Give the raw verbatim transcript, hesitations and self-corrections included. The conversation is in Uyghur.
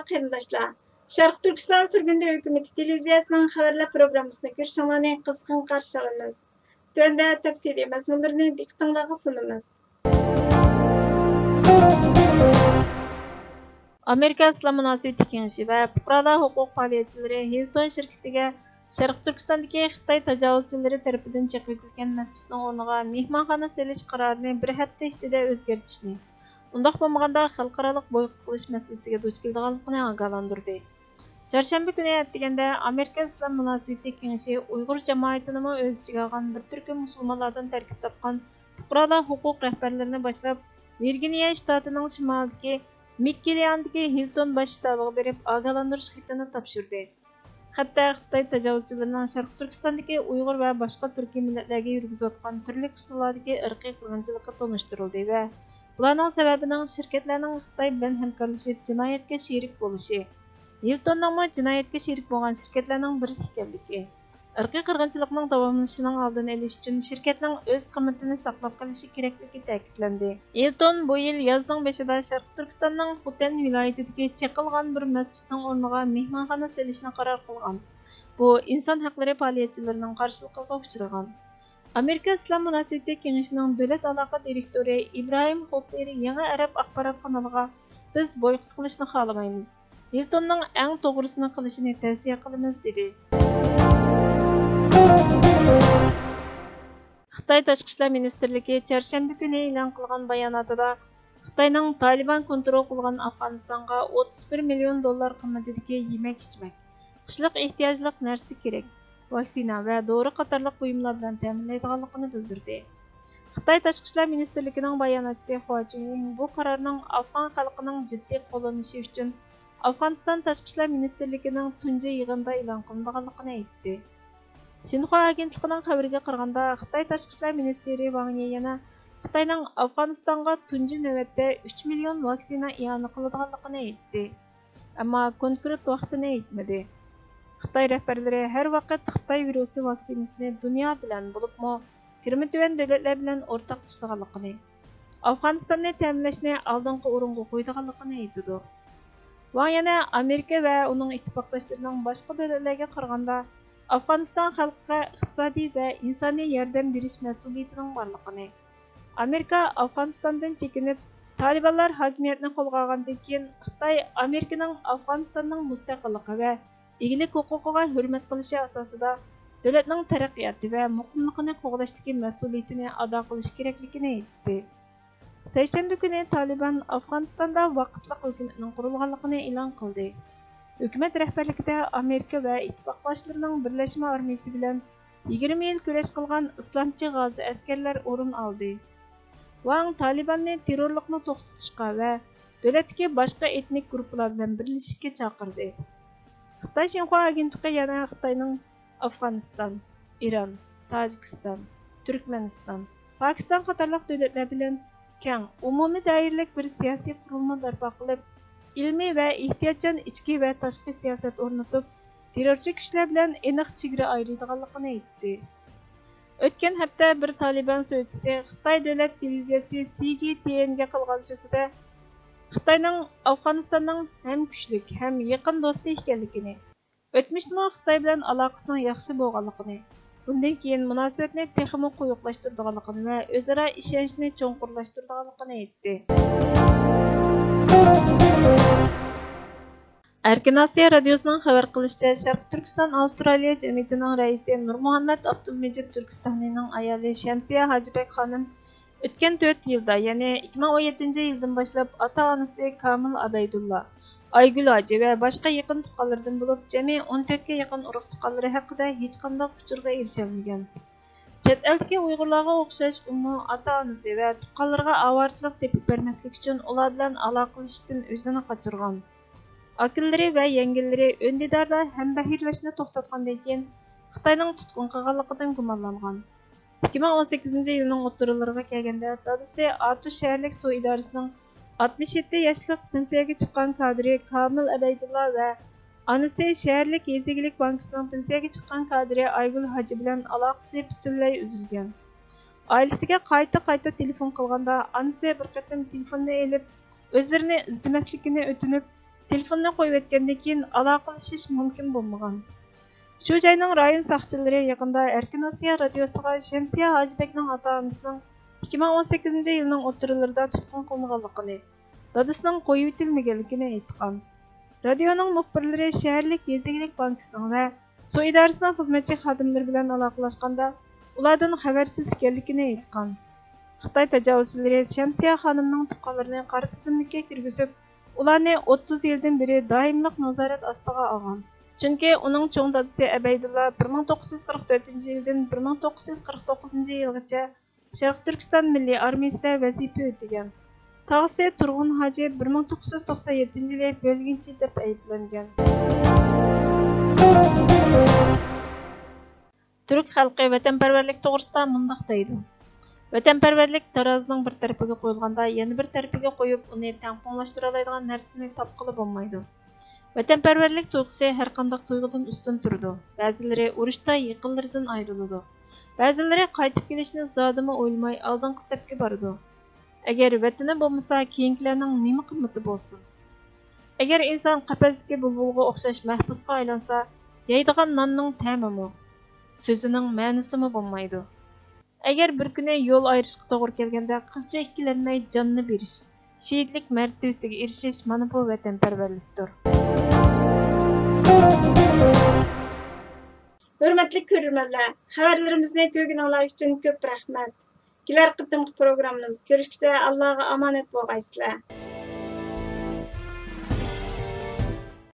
قېرىنداشلار، شەرقىي تۈركىستان سۈرگۈندە ھۆكۈمىتى تېلېۋىزىيەسىنىڭ خەۋەرلەر پروگراممىسىنى كۆرۈشۈڭلارنى قىزغىن قارشى ئالىمىز. تۆۋەندە تەپسىلىي مەزمۇنلىرىنى دىققىتىڭلارغا سۇنىمىز. ئامېرىكا ئىسلام مۇناسىۋىتى كېڭىشى ۋە پۇقرالار ھوقۇق پائالىيەتچىلىرى ھىلتون شىركىتىگە شەرقىي تۈركىستاندىكى خىتاي تاجاۋۇزچىلىرى تەرىپىدىن چېقىۋېتىلگەن مەسچىتنىڭ ئورنىغا مېھمانخانا سېلىش قارارىنى بىر ھەپتە ئىچىدە ئۆزگەرتىشنى، ئۇنداق بولمىغاندا خەلقئارالىق بويكوت قىلىش مەسىلىسىگە دۇچ كېلىدىغانلىقىنى ئاگاھلاندۇردى. چارشەنبە كۈنى ئەتىگەندە ئامېرىكا ئىسلام مۇناسىۋىتى كېڭىشى ئۇيغۇر جامائىتىنىمۇ ئۆز ئىچىگە ئالغان بىر تۈركۈم مۇسۇلمانلاردىن تەركىب تاپقان پۇقرالار ھوقۇق رەھبەرلىرىنى باشلاپ، ۋىرگىنىيە شتاتىنىڭ شىمالىدىكى مىككېلياندىكى ھىلتون باش شتابىغا بېرىپ ئاگاھلاندۇرۇش خېتىنى تاپشۇردى. خەتتە خىتاي تاجاۋۇزچىلىرىنىڭ شەرقىي تۈركىستاندىكى ئۇيغۇر ۋە باشقا تۈركىي مىللەتلەرگە يۈرگۈزۈۋاتقان تۈرلۈك ئۇسۇللاردىكى ئىرقىي قىرغىنچىلىقى تونۇشتۇرۇلدى ۋە بۇلارنىڭ سەۋەبىنىڭ شىركەتلەرنىڭ خىتاي بىلەن ھەمكارلىشىپ جىنايەتكە شېرىك بولۇشى، ھىلتوننىڭمۇ جىنايەتكە شېرىك بولغان شىركەتلەرنىڭ بىرى ئىكەنلىكى، ئىرقىي قىرغىنچىلىقنىڭ داۋاملىشىشىنىڭ ئالدىنى ئېلىش ئۈچۈن شىركەتنىڭ ئۆز قىممىتىنى ساقلاپ قېلىشى كېرەكلىكى تەكىتلەندى. ھىلتون بۇ يىل يازنىڭ بېشىدا شەرقىي تۈركىستاننىڭ خوتەن ۋىلايىتىدىكى چېقىلغان بىر مەسچىتنىڭ ئورنىغا مېھمانخانا سېلىشنى قارار قىلغان. بۇ ئىنسان ھەقلىرى پائالىيەتچىلىرىنىڭ قارشىلىقىغا ئۇچرىغان. ئامېرىكا ئىسلام مۇناسىۋىتى كېڭىشىنىڭ دۆلەت ئالاقە دىرېكتورى ئىبراھىم خوپېر يېڭى ئەرەب ئاخبارات قانىلىغا، بىز بويكوت قىلىشنى خالىمايمىز. ھىلتوننىڭ ئەڭ توغرىسىنى قىلىشىنى تەۋسىيە قىلىمىز، دېدى. خىتاي تاشقى ئىشلار مىنىستىرلىكى چارشەنبە كۈنى ئېلان قىلغان باياناتىدا، خىتاينىڭ تالىبان كونترول قىلغان ئافغانىستانغا ئوتتۇز بىر مىليون دوللار قىممىتىدىكى يېمەك-ئىچمەك، قىشلىق ئېھتىياجلىق نەرسە-كېرەك، ۋاكسىنا ۋە دورا قاتارلىق بۇيۇملار بىلەن تەمىنلەيدىغانلىقىنى بىلدۈردى. خىتاي تاشقى ئىشلار مىنىستىرلىكىنىڭ باياناتچىسى خۇا چۈنيىڭ بۇ قارارنىڭ ئافغان خەلقىنىڭ جىددىي قوللىنىشى ئۈچۈن ئافغانىستان تاشقى ئىشلار مىنىستىرلىكىنىڭ تۇنجى يىغىنىدا ئېلان قىلىنىدىغانلىقىنى ئېيتتى. شىنخۇا ئاگېنتلىقىنىڭ خەۋىرىگە قارىغاندا، خىتاي تاشقى ئىشلار مىنىستىرى ۋاڭ يى يەنە خىتاينىڭ ئافغانىستانغا تۇنجى نۆۋەتتە ئۈچ مىليون ۋاكسىنا ئىئانە قىلىدىغانلىقىنى ئېيتتى. ئەمما كونكرېت ۋاقتىنى ئېيتمىدى. خىتاي رەھبەرلىرى ھەر ۋاقىت خىتاي ۋىرۇسى ۋاكسىنىسىنى دۇنيا بىلەن، بولۇپمۇ كىرىمى تۆۋەن دۆلەتلەر بىلەن ئورتاقلىشىدىغانلىقىنى، ئافغانىستاننى تەمىنلەشنى ئالدىنقى ئورۇنغا قويىدىغانلىقىنى ئېيتىدۇ. ۋاڭ يەنە ئامېرىكا ۋە ئۇنىڭ ئىتتىپاقداشلىرىنىڭ باشقا دۆلەتلەرگە قارىغاندا ئافغانىستان خەلقىگە ئىقتىسادىي ۋە ئىنسانىي ياردەم بېرىش مەسئۇلىيىتىنىڭ بارلىقىنى، ئامېرىكا ئافغانىستاندىن چېكىنىپ، تالىبانلار ھاكىمىيەتنى قولغا ئالغاندىن كېيىن، خىتاي ئامېرىكىنىڭ ئافغانىستاننىڭ مۇستەقىللىقى ۋە ئىگىلىك ھوقۇقىغا ھۆرمەت قىلىشى ئاساسىدا، دۆلەتنىڭ تەرەققىياتى ۋە مۇقىملىقىنى قوغداشتىكى مەسئۇلىيىتىنى ئادا قىلىشى كېرەكلىكىنى ئېيتتى. سەيشەنبە كۈنى تالىبان ئافغانىستاندا ۋاقىتلىق ھۆكۈمەتنىڭ قۇرۇلغانلىقىنى ئېلان قىلدى. ھۆكۈمەت رەھبەرلىكىدە ئامېرىكا ۋە ئىتتىپاقداشلىرىنىڭ بىرلەشمە ئارمىيىسى بىلەن يىگىرمە يىل كۈرەش قىلغان ئىسلامچى غازى ئەسكەرلەر ئورۇن ئالدى. ۋاڭ تالىباننى تېررورلۇقنى توختىتىشقا ۋە دۆلەتتىكى باشقا ئېتنىك گۇرۇپپىلار بىلەن بىرلىشىشكە چاقىردى. خىتاي شىنخۇا ئاگېنتلىقى يەنە خىتاينىڭ ئافغانىستان، ئىران، تاجىكىستان، تۈركمەنىستان، پاكىستان قاتارلىق دۆلەتلەر بىلەن كەڭ، ئومۇمىي دائىرىلىك بىر سىياسىي قۇرۇلما بەرپا قىلىپ، ئىلمىي ۋە ئېھتىياتچان ئىچكى ۋە تاشقى سىياسەت ئورنىتىپ، تېررورچى كۈچلەر بىلەن ئېنىق چېگرا ئايرىيدىغانلىقىنى ئېيتتى. ئۆتكەن ھەپتە بىر تالىبان سۆزچىسى خىتاي دۆلەت تېلېۋىزىيەسى سى جى تي ئېنگە قىلغان سۆزىدە خىتاينىڭ ئافغانىستاننىڭ ھەم كۈچلۈك، ھەم يېقىن دوستى ئىكەنلىكىنى، ئۆتمۈشتىمۇ خىتاي بىلەن ئالاقىسىنىڭ ياخشى بولغانلىقىنى، بۇندىن كېيىن مۇناسىۋەتنى تېخىمۇ قويۇقلاشتۇرىدىغانلىقىنى ۋە ئۆزئارا ئىشەنچنى چوڭقۇرلاشتۇرىدىغانلىقىنى ئېيتتى. ئەركىن ئاسىيا رادىيوسىنىڭ خەۋەر قىلىشىچە، شەرقىي تۈركىستان ئاۋسترالىيە جەمئىيىتىنىڭ رەئىسى نۇرمۇھەممەت ئابدۇلمىجىت تۈركىستانىنىڭ ئايالى شەمسىيە ھاجىبەگ خانىم ئۆتكەن تۆت يىلدا، يەنى ئىككى مىڭ ئون يەتتىنچى يىلدىن باشلاپ ئاتا-ئانىسى كامىل ئابەيدۇللا، ئايگۈل ھاجى ۋە باشقا يېقىن تۇغقانلىرىدىن بولۇپ، جەمئىي ئون تۆتكە يېقىن ئۇرۇق-تۇغقانلىرى ھەققىدە ھېچقانداق ئۇچۇرغا ئېرىشەلمىگەن. چەت ئەلدىكى ئۇيغۇرلارغا ئوخشاش ئۇمۇ ئاتا-ئانىسى ۋە تۇغقانلىرىغا ئاۋارىچىلىق تېپىپ بەرمەسلىك ئۈچۈن ئۇلار بىلەن ئالاقىلىشىشتىن ئۆزىنى قاچۇرغان. ئاكىلىرى ۋە يەڭگىلىرى ئۈندىداردا ھەمبەھىرلەشنى توختاتقاندىن كېيىن، خىتاينىڭ تۇتقۇن قىلغانلىقىدىن گۇمانلانغان. ئىككى مىڭ ئون سەككىزىنچى يىلنىڭ ئوتتۇرىلىرىغا كەلگەندە، دادىسى ئاتۇش شەھەرلىك سۇ ئىدارىسىنىڭ ئاتمىش يەتتە ياشلىق پېنسىيەگە چىققان كادىرى كامىل ئەبەيدۇللا ۋە ئانىسى شەھەرلىك يېزا ئىگىلىك بانكىسىنىڭ پېنسىيەگە چىققان كادىرى ئايگۈل ھاجى بىلەن ئالاقىسى پۈتۈنلەي ئۈزۈلگەن. ئائىلىسىگە قايتا-قايتا تېلېفون قىلغاندا، ئانىسى بىر قېتىم تېلېفوننى ئېلىپ، ئۆزلىرىنى ئىزدىمەسلىكىنى ئۆتۈنۈپ، تېلېفوننى قويۇۋەتكەندىن كېيىن ئالاقىلىشىش مۇمكىن بولمىغان. شۇ جاينىڭ رايون ساقچىلىرى يېقىندا ئەركىن ئاسىيا رادىيوسىغا شەمسىيە ھاجىبەگنىڭ ئاتا-ئانىسىنىڭ ئىككى مىڭ ئون سەككىزىنچى يىلنىڭ ئوتتۇرىلىرىدا تۇتقۇن قىلىنغانلىقىنى، دادىسىنىڭ قويۇۋېتىلمىگەنلىكىنى ئېيتقان. رادىيونىڭ مۇخبىرلىرى شەھەرلىك يېزا ئىگىلىك بانكىسىنىڭ ۋە سۇ ئىدارىسىنىڭ خىزمەتچى خادىملىرى بىلەن ئالاقىلاشقاندا، ئۇلاردىن خەۋەرسىز ئىكەنلىكىنى ئېيتقان. خىتاي تاجاۋۇزچىلىرى شەمسىيە خانىمنىڭ تۇغقانلىرىنى قارا تىزىملىككە كىرگۈزۈپ، ئۇلارنى ئوتتۇز يىلدىن بېرى دائىملىق نازارەت ئاستىغا ئالغان. چۈنكى ئۇنىڭ چوڭ دادىسى ئەبەيدۇللا بىر مىڭ توققۇز يۈز قىرىق تۆتىنچى يىلدىن بىر مىڭ توققۇز يۈز قىرىق توققۇزىنچى يىلغىچە شەرقىي تۈركىستان مىللىي ئارمىيىسىدە ۋەزىپە ئۆتىگەن. تاغىسى تۇرغۇن ھاجى بىر مىڭ توققۇز يۈز توقسان يەتتىنچى يىلى بۆلگۈنچى دەپ ئەيىبلەنگەن. تۈرك خەلقى ۋەتەنپەرۋەرلىك توغرىسىدا مۇنداق دەيدۇ: ۋەتەنپەرۋەرلىك تارازىنىڭ بىر تەرىپىگە قويۇلغاندا، يەنە بىر تەرىپىگە قويۇپ، ئۇنى تەڭپۇڭلاشتۇرالايدىغان نەرسىنى تاپقىلى بولمايدۇ. ۋەتەنپەرۋەرلىك تۇيغۇسى ھەرقانداق تۇيغۇدىن ئۈستۈن تۇرىدۇ. بەزىلىرى ئۇرۇشتا يېقىنلىرىدىن ئايرىلىدۇ. بەزىلىرى قايتىپ كېلىشنى زادىمۇ ئويلىماي ئالدىنقى سەپكە بارىدۇ. ئەگەر ۋەتىنى بولمىسا، كېيىنكىلەرنىڭ نېمە قىممىتى بولسۇن؟ ئەگەر ئىنسان قەپەستىكى بۇلبۇلغا ئوخشاش مەھبۇسقا ئايلانسا، يەيدىغان ناننىڭ تەمىمۇ، سۆزىنىڭ مەنىسىمۇ بولمايدۇ. ئەگەر بىر كۈنى يول ئايرىشقا توغرا كەلگەندە، قىلچە ئىككىلەنمەي جاننى بېرىش، شېھىتلىك مەرتىۋىسىگە ئېرىشىش، مانا بۇ ۋەتەنپەرۋەرلىكتۇر. ھۆرمەتلىك كۆرۈرمەنلەر، خەۋەرلىرىمىزنى كۆرگىنىڭلار ئۈچۈن كۆپ رەھمەت. كېلەر قېتىمقى پروگراممىمىزدا كۆرۈشكىچە ئاللاغا ئامانەت بولغايسىلەر.